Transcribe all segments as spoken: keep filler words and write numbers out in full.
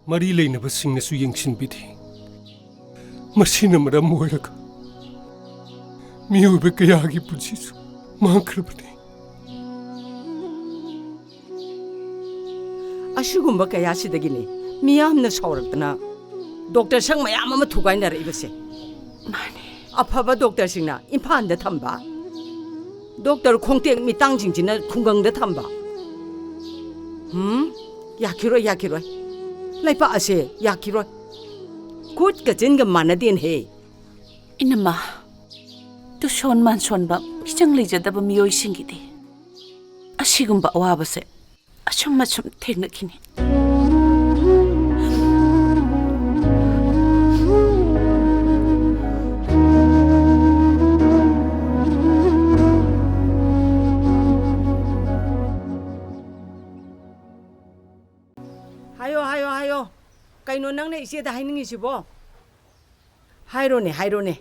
ꯃꯔꯤ ꯂꯩꯅꯕꯁꯤꯡꯅꯁꯨ ꯌꯦꯡꯁꯤꯟꯕꯤꯗꯦ꯫ ꯃꯁꯤꯅ ꯃꯔꯝ ꯑꯣꯏꯔꯒ ꯃꯤꯑꯣꯏꯕ ꯀꯌꯥꯒꯤ ꯄꯨꯟꯁꯤꯁꯨ ꯃꯥꯡꯈ꯭ꯔꯕꯅꯤ꯫ ꯑꯁꯤꯒꯨꯝꯕ ꯀꯌꯥꯁꯤꯗꯒꯤꯅꯤ ꯃꯤꯌꯥꯝꯅ ꯁꯥꯎꯔꯛꯇꯅ ꯗꯣꯛꯇꯔ ꯁꯪ ꯃꯌꯥꯝ ꯑꯃ ꯊꯨꯒꯥꯏꯅꯔꯛꯏꯕꯁꯦ꯫ ꯃꯥꯅꯦ꯫ ꯑꯐꯕ ꯗꯣꯛꯇꯔꯁꯤꯡꯅ ꯏꯝꯐꯥꯜꯗ ꯊꯝꯕ, ꯗꯣꯛꯇꯔ ꯈꯣꯡꯇꯦꯛ ꯃꯤꯇꯥꯡꯁꯤꯡꯁꯤꯅ ꯈꯨꯡꯒꯪꯗ ꯊꯝꯕ꯫ ꯎꯝ, ꯌꯥꯈꯤꯔꯣꯏ, ꯌꯥꯈꯤꯔꯣꯏ꯫ ꯂꯩꯄꯥꯛ ꯑꯁꯦ ꯌꯥꯈꯤꯔꯣꯏ꯫ ꯈꯨꯠꯀ ꯆꯤꯟꯒ ꯃꯥꯟꯅꯗꯦꯅꯦꯍꯦ꯫ ꯏꯅꯝꯃ, ꯇꯨꯁꯣꯟ ꯃꯥꯟꯁꯣꯟꯕ ꯃꯤꯆꯪ ꯂꯩꯖꯗꯕ ꯃꯤꯑꯣꯏꯁꯤꯡꯒꯤꯗꯤ ꯑꯁꯤꯒꯨꯝꯕ ꯑꯋꯥꯕꯁꯦ ꯑꯁꯨꯝ ꯑꯁꯨꯝ ꯊꯦꯡꯅꯈꯤꯅꯤ꯫ ꯍꯥꯏꯌꯣ, ꯍꯥꯏꯌꯣ, ꯍꯥꯏꯌꯣ꯫ ꯀꯩꯅꯣ ꯅꯪꯅ ꯏꯆꯦꯗ ꯍꯥꯏꯅꯤꯡꯉꯤꯁꯤꯕꯣ? ꯍꯥꯏꯔꯣꯅꯦ, ꯍꯥꯏꯔꯣꯅꯦ꯫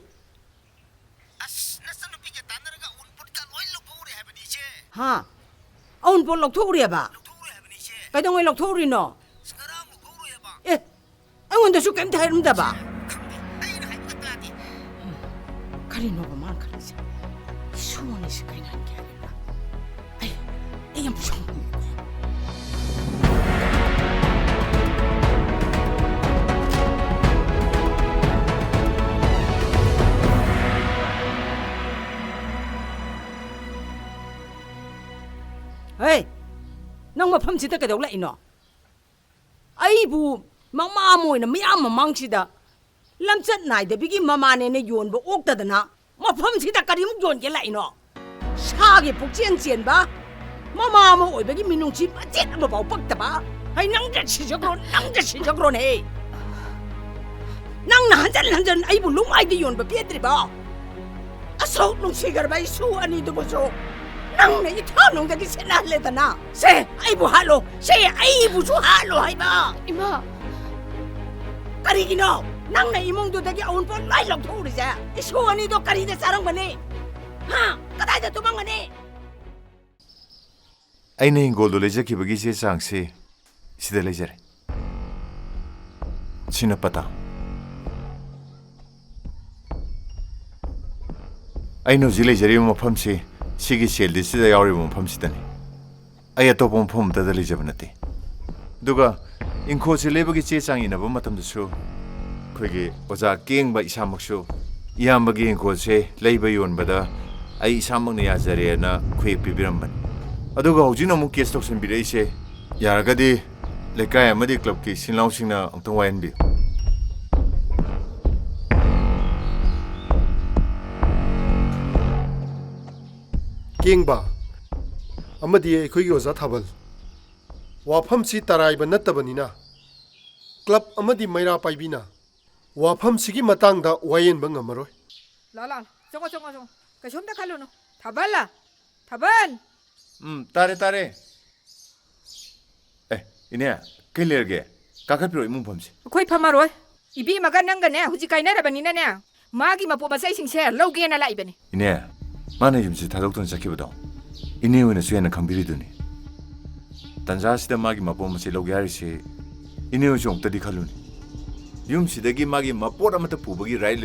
ꯑꯁ, ꯅꯆꯟꯅꯨꯄꯤꯒ ꯇꯥꯟꯅꯔꯒ ꯑꯎꯟꯄꯣꯠꯀ ꯂꯣꯏ ꯂꯧꯊꯣꯛꯎꯔꯦ ꯍꯥꯏꯕꯅꯤ, ꯏꯆꯦ꯫ ꯍꯥ? ꯑꯎꯟꯄꯣꯠ ꯂꯧꯊꯣꯛꯎꯔꯦꯕ? ꯂꯧꯊꯣꯛꯎꯔꯦ ꯍꯥꯏꯕꯅꯤ, ꯏꯆꯦ꯫ ꯀꯩꯗꯧꯉꯩ ꯂꯧꯊꯣꯛꯎꯔꯤꯅꯣ? ꯑꯁ, ꯉꯔꯥꯡ ꯂꯧꯊꯣꯛꯎꯔꯦꯕ꯫ ꯑꯦ, ꯑꯩꯉꯣꯟꯗꯁꯨ ꯀꯩꯝꯇ ꯍꯥꯏꯔꯝꯗꯕ? ꯈꯪꯗꯦ, ꯑꯩꯅ ꯍꯥꯏꯕ ꯈꯛꯇ ꯇꯥꯗꯦ꯫ ꯀꯔꯤꯅꯣꯕ ꯃꯥꯅ ꯈꯜꯂꯤꯁꯦ? ꯏꯁꯨ ꯑꯅꯤꯁꯦ ꯀꯩꯅꯣ ꯍꯥꯏꯅ ꯒ꯭ꯌꯥꯟ ꯃꯦꯟ ꯇꯥꯗꯦ꯫ ꯑꯩ, ꯑꯩ ꯌꯥꯝ ꯁꯥꯎꯅꯤꯡꯉꯦ꯫ ꯍꯦ! ꯅꯪ ꯃꯐꯝꯁꯤꯗ ꯀꯩꯗꯧ ꯂꯥꯛꯏꯅꯣ? ꯑꯩꯕꯨ ꯃꯃꯥ ꯑꯃ ꯑꯣꯏꯅ ꯃꯤꯌꯥꯝ ꯃꯃꯥꯡꯁꯤꯗ ꯂꯝꯆꯠ ꯅꯥꯏꯗꯕꯤꯒꯤ ꯃꯃꯥꯅꯦꯅ ꯌꯣꯟꯕ ꯑꯣꯛꯇꯗꯅ ꯃꯐꯝꯁꯤꯗ ꯀꯔꯤꯃꯨꯛ ꯌꯣꯟꯒꯦ ꯂꯥꯛꯏꯅꯣ? ꯁꯥꯒꯤ ꯄꯨꯛꯆꯦꯟ ꯆꯦꯟꯕ, ꯃꯃꯥ ꯑꯃ ꯑꯣꯏꯕꯒꯤ ꯃꯤꯅꯨꯡꯁꯤ ꯃꯆꯦꯠ ꯑꯃꯐꯥꯎ ꯄꯛꯇꯕ꯫ ꯑꯩ ꯅꯪꯗ ꯁꯤꯖꯈ꯭ꯔꯣ, ꯅꯪꯗ ꯁꯤꯖꯈ꯭ꯔꯣꯅꯦ꯫ ꯅꯪꯅ ꯍꯟꯖꯟ ꯍꯟꯖꯟ ꯑꯩꯕꯨ ꯂꯨꯡꯃꯥꯏꯗ ꯌꯣꯟꯕ ꯄꯦꯟꯗ꯭ꯔꯤꯕꯣ? ꯑꯁꯨꯛ ꯅꯨꯡꯁꯤꯈ꯭ꯔꯕ ꯏꯁꯨ ꯑꯅꯤꯗꯨꯕꯨꯁꯨ ꯅꯪꯅ ꯏꯊꯥꯅꯨꯡꯗꯒꯤ ꯁꯤꯠꯅꯍꯜꯂꯦꯗꯅ꯫ ꯁꯦ, ꯑꯩꯕꯨ ꯍꯥꯠꯂꯣ꯫ ꯁꯦ, ꯑꯩꯕꯨꯁꯨ ꯍꯥꯠꯂꯣ ꯍꯥꯏꯕ꯫ ꯏꯃꯥ! ꯀꯔꯤꯒꯤꯅꯣ ꯅꯪꯅ ꯏꯃꯨꯡꯗꯨꯗꯒꯤ ꯑꯎꯟꯄꯣꯠ ꯂꯣꯏ ꯂꯧꯊꯣꯛꯎꯔꯤꯁꯦ? ꯏꯁꯨ ꯑꯅꯤꯗꯣ ꯀꯔꯤꯗ ꯆꯥꯔꯝꯒꯅꯤ? ꯍꯥ? ꯀꯗꯥꯏꯗ ꯇꯨꯝꯃꯝꯒꯅꯤ? ꯑꯩꯅ ꯍꯤꯡꯒꯣꯜꯗꯨ ꯂꯩꯖꯈꯤꯕꯒꯤ ꯆꯦ ꯆꯥꯡꯁꯤ ꯁꯤꯗ ꯂꯩꯖꯔꯦ꯫ ꯁꯤꯅ ꯄꯇꯥ꯫ ꯑꯩꯅ ꯍꯧꯖꯤꯛ ꯂꯩꯖꯔꯤꯕ ꯃꯐꯝꯁꯤ ꯁꯤꯒꯤ ꯁꯦꯜ ꯂꯤꯁꯁꯤꯗ ꯌꯥꯎꯔꯤꯕ ꯃꯐꯝꯁꯤꯗꯅꯤ꯫ ꯑꯩ ꯑꯇꯣꯞꯄ ꯃꯐꯝ ꯑꯃꯠꯇꯗ ꯂꯩꯖꯕ ꯅꯠꯇꯦ꯫ ꯑꯗꯨꯒ ꯏꯪꯈꯣꯜꯁꯦ ꯂꯩꯕꯒꯤ ꯆꯦ ꯆꯥꯡ ꯏꯅꯕ ꯃꯇꯝꯗꯁꯨ ꯑꯩꯈꯣꯏꯒꯤ ꯑꯣꯖꯥ ꯀꯦꯡꯕ ꯏꯁꯥꯃꯛꯁꯨ ꯏꯌꯥꯝꯕꯒꯤ ꯏꯪꯈꯣꯜꯁꯦ ꯂꯩꯕ ꯌꯣꯟꯕꯗ ꯑꯩ ꯏꯁꯥꯃꯛꯅ ꯌꯥꯖꯔꯦꯅ ꯈꯨꯍꯦꯞ ꯄꯤꯕꯤꯔꯝꯕꯅꯤ꯫ ꯑꯗꯨꯒ ꯍꯧꯖꯤꯛꯅ ꯑꯃꯨꯛ ꯀꯦꯁ ꯇꯧꯁꯟꯕꯤꯔꯛꯏꯁꯦ꯫ ꯌꯥꯔꯒꯗꯤ ꯂꯩꯀꯥꯏ ꯑꯃꯗꯤ ꯀ꯭ꯂꯕꯀꯤ ꯏꯆꯤꯟ ꯏꯅꯥꯎꯁꯤꯡꯅ ꯑꯃꯨꯛꯇꯪ ꯋꯥꯌꯦꯟꯕꯤꯌꯨ꯫ ꯀꯦꯡꯕ ꯑꯃꯗꯤ ꯑꯩꯈꯣꯏꯒꯤ ꯑꯣꯖꯥ ꯊꯥꯕꯜ, ꯋꯥꯐꯝꯁꯤ ꯇꯔꯥꯏꯕ ꯅꯠꯇꯕꯅꯤꯅ ꯀ꯭ꯂꯕ ꯑꯃꯗꯤ ꯃꯩꯔꯥ ꯄꯥꯏꯕꯤꯅ ꯋꯥꯐꯝꯁꯤꯒꯤ ꯃꯇꯥꯡꯗ ꯋꯥꯌꯦꯟꯕ ꯉꯝꯃꯔꯣꯏ꯫ ꯂꯥꯛꯑꯣ, ꯂꯥꯛꯑꯣ꯫ ꯆꯪꯉꯣ, ꯆꯪꯉꯣ, ꯆꯪꯉꯣ꯫ ꯀꯩꯁꯨꯝꯇ ꯈꯜꯂꯨꯅꯨ꯫ ꯊꯥꯕꯜ! ꯊꯥꯕꯜ! ꯎꯝ, ꯇꯥꯔꯦ, ꯇꯥꯔꯦ꯫ ꯑꯦ, ꯏꯅꯦ, ꯀꯩ ꯂꯩꯔꯒꯦ? ꯀꯥꯈꯠꯄꯤꯔꯣ ꯏꯃꯨꯡ ꯐꯝꯁꯦ꯫ ꯑꯩꯈꯣꯏ ꯐꯝꯃꯔꯣꯏ꯫ ꯏꯕꯦꯝꯃꯒ ꯅꯪꯒꯅꯦ ꯍꯧꯖꯤꯛ ꯀꯥꯏꯅꯔꯕꯅꯤꯅꯅꯦ, ꯃꯥꯒꯤ ꯃꯄꯣꯠ ꯃꯆꯩꯁꯤꯡꯁꯦ ꯂꯧꯒꯦꯅ ꯂꯥꯛꯏꯕꯅꯤ꯫ ꯏꯅꯦ, ꯃꯥꯅ ꯌꯨꯝꯁꯦ ꯊꯥꯗꯣꯛꯇꯨꯅ ꯆꯠꯈꯤꯕꯗꯣ ꯏꯅꯦ ꯍꯣꯏꯅꯁꯨ ꯍꯦꯟꯅ ꯈꯪꯕꯤꯔꯤꯗꯨꯅꯤ꯫ ꯇꯟꯖꯥꯁꯤꯗ ꯃꯥꯒꯤ ꯃꯄꯣꯠ ꯃꯆꯩ ꯂꯧꯒꯦ ꯍꯥꯏꯔꯤꯁꯤ ꯏꯅꯦ ꯍꯣꯏꯁꯨ ꯑꯃꯨꯛꯇꯗꯤ ꯈꯜꯂꯨꯅꯦ꯫ ꯌꯨꯝꯁꯤꯗꯒꯤ ꯃꯥꯒꯤ ꯃꯄꯣꯠ ꯑꯃꯠꯇ ꯄꯨꯕꯒꯤ ꯔꯥꯏꯠ